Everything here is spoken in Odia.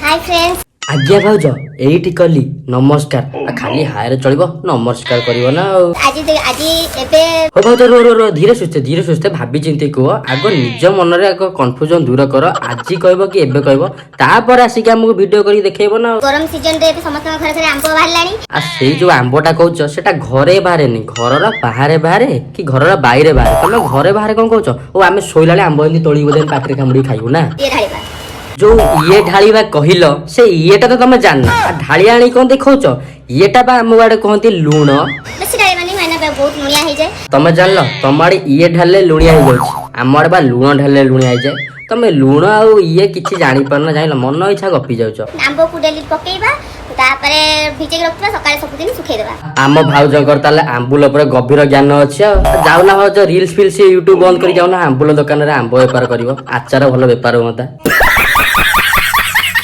Hi friends. ଆଜ୍ଞା ଭାଉଜ, ଏଇଠି କଲି ନମସ୍କାର। ଆଉ ଖାଲି ହାୟରେ ଚଳିବ? ନମସ୍କାର କରିବ ନା ଆଉ। ଆଜି ଆଜି ଏବେ ହଉ ଭାଉଜ, ରୁହ ରୁହ ରୁହ, ଧୀରେ ସୁସ୍ଥେ ଧୀରେ ସୁସ୍ଥେ, ଭାବି ଚିନ୍ତି କୁହ। ଆଗ ନିଜ ମନରେ ଆଗ କନଫ୍ୟୁଜନ ଦୂର କର। ଆଜି କହିବ କି ଏବେ କହିବ, ତାପରେ ଆସିକି ଆମକୁ ଭିଡିଓ କରିକି ଦେଖେଇବ ନା ଆଉ। ଗରମ ସିଜନରେ ଏବେ ସମସ୍ତଙ୍କ ଘରେ ଘରେ ଆମ୍ବ ବାହାରିଲାଣି। ଆଉ ସେଇ ଯୋଉ ଆମ୍ବଟା କହୁଛ, ସେଟା ଘରେ ବାହାରେନି, ଘରର ବାହାରେ ବାହାରେ କି ଘରର ବାଇରେ ବାହାରେ। ତମେ ଘରେ ବାହାରେ କଣ କହୁଛ? ଓ, ଆମେ ଶୋଇଲା ବେଳେ ଆମ୍ବ ଏମିତି ତୋଳିକି ବୋଧେ ପାଟିରେ କାମୁଡିକି ଖାଇବୁ ନା? ଇଏ ଢାଳିବା। ଯୋଉ ଇଏ ଢାଳିବା କହିଲ, ସେ ଇଏଟା ତ ତମେ ଜାଣିନ, ଆଉ ଢାଳି ଆଣି କଣ ଦେଖଉଛ? ଇଏଟା ବା ଆମ ଆଡେ କହନ୍ତି ଲୁଣ। ବେଶୀ ଢାଳିବାନି, ମାନେ ବହୁତ ଲୁଣିଆ ହେଇଯାଏ। ତମେ ଜାଣିଲ, ତମ ଆଡେ ଇଏ ଢାଳିଲେ ଲୁଣିଆ ହେଇଯାଉଛି, ଆମ ଆଡେ ବା ଲୁଣ ଢାଳିଲେ ଲୁଣିଆ ହେଇଯାଏ। ତମେ ଲୁଣ ଆଉ ଇଏ କିଛି ଜାଣିପାରୁନ, ଜାଣିଲ? ମନ ଇଚ୍ଛା ଗପି ଯାଉଛ। ଆମ୍ବକୁ ଡେଲି ପକେଇବା, ତାପରେ ଭିଜେଇକି ରଖିଥିବା, ସକାଳେ ସବୁଦିନ ଶୁଖେଇଦେବା। ଆମ ଭାଉଜଙ୍କର ତାହେଲେ ଆମ୍ବୁଲ ଉପରେ ଗଭୀର ଜ୍ଞାନ ଅଛି। ଆଉ ଯାଉନା ଭାଉଜ, ରିଲ୍ସ ଫିଲ୍ସ ୟୁଟ୍ୟୁବ ବନ୍ଦ କରି ଯାଉନା ଆମ୍ବୁଲ ଦୋକାନରେ ଆମ୍ବ ବେପାର କରିବ, ଆଚାର ଭଲ ବେପାର ହୁଅନ୍ତା।